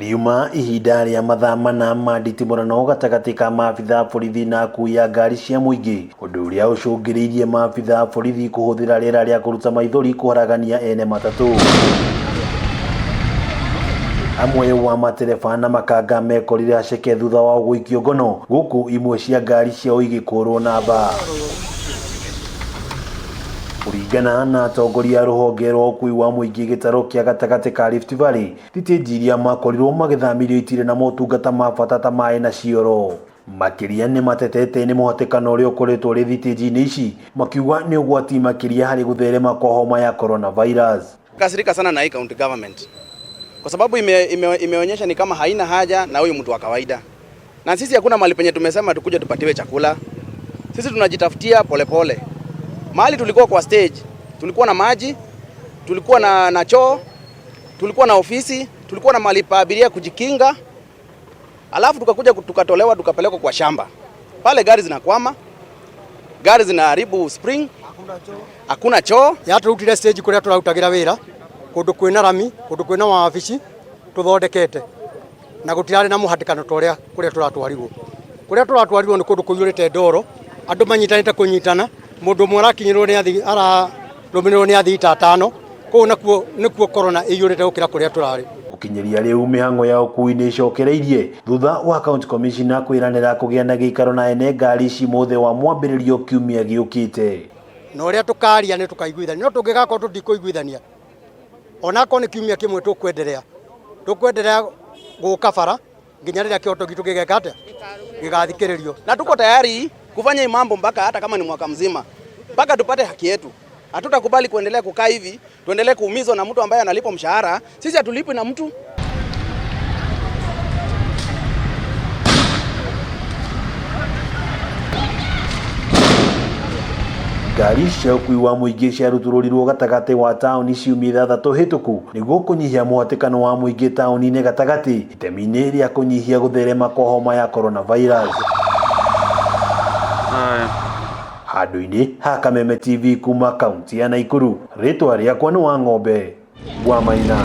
Riuma ihinda rĩa mathaa mana ma nditimũrano gatagatĩ ka maabitha a borithi na akui a ngari cia mũingĩ, ũndũ ũrĩa ũcũngĩrĩirie maabitha a borithi kũhũthĩra rĩera rĩa kũruta maithori kũharagania ene matatũ. Amwe wa matereba na makanga mekorire haceke thutha wao gũikio ngono, gũkũ imwe cia ngari ciao igĩkũrwo namba. Kũringana na atongoria a rũhonge rwa ũkui wa mũingĩ gĩtarũ kĩa gatagatĩ ka Rift Valley, thitĩnji iria makorirwo magĩthamĩrio itirĩ na motungata ma bata ta maĩ na cioro. Makĩria nĩ matetete nĩ mũhatĩkano ũrĩa ũkoretwo ũrĩ thitĩnji-inĩ ici, makiuga nĩ ũgwati makĩria harĩ gũtherema kwa homa ya coronavirus. Kasirika sana na hii county government kwa sababu imeonyesha ni kama haina haja na huyu mtu wa kawaida, na sisi hakuna mahali penye tumesema tukuje tupatiwe chakula. Sisi tunajitafutia polepole. Mahali tulikuwa kwa stage, tulikuwa na maji, tulikuwa na choo, tulikuwa na ofisi, tulikuwa na mahali pa abiria kujikinga, alafu tukakuja tukatolewa tukapelekwa kwa shamba. Pale gari zinakwama, gari zinaharibu spring, hakuna choo. Yaturutire stage kuria turarutagira wira kundu kwina rami, kundu kwina wabici tuthondekete na gutirari na muhatikano ta uria kuria turatwarirwo. Kuria turatwarirwo ni kundu kuiyurite ndoro, andu manyitanite kunyitana, mundu umwe arakinyirwo ni athii, ararumirirwo ni athii ta atano, kuu nakuo nikuo corona iyurite gukira kuria turari. Gũkinyĩria rĩu mĩhang'o ya ũkui nĩ ĩcokereirie thutha wa county commissioner kwĩranĩra kũgĩa na gĩikaro na ene ngari ici mũthĩ wa mwambĩrĩrio kiumia gĩũkĩte. Na ũrĩa tũkaria nĩ tũkaiguithania, no tũngĩgakorwo tũtikũiguithania onakorwo nĩ kiumia kĩmwe tũkwenderea gũka bara nginya rĩrĩa kĩhoto gitũ gĩgeka atĩa, gĩgathikĩrĩrio. Na tuko tayari kufanya hii mambo mpaka hata kama ni mwaka mzima, mpaka tupate haki yetu. Hatutakubali kuendelea kukaa hivi, tuendelee kuumizwa na mtu ambaye analipwa mshahara. Sisi hatulipwi na mtu. Ngari cia ũkui wa mũingĩ ciarutũrũrirwo gatagatĩ wa taũni ciumia ithathatũ hĩtũku nĩguo kũnyihia mũhatĩkano wa mũingĩ taũni-inĩ gatagatĩ itemi-inĩ rĩa kũnyihia gũtherema kwa homa ya coronavirus. Handũ-inĩ ha Kameme TV kuma kaunti ya Nakuru, rĩtwa rĩakwa nĩ Wang'ombe wa Maina.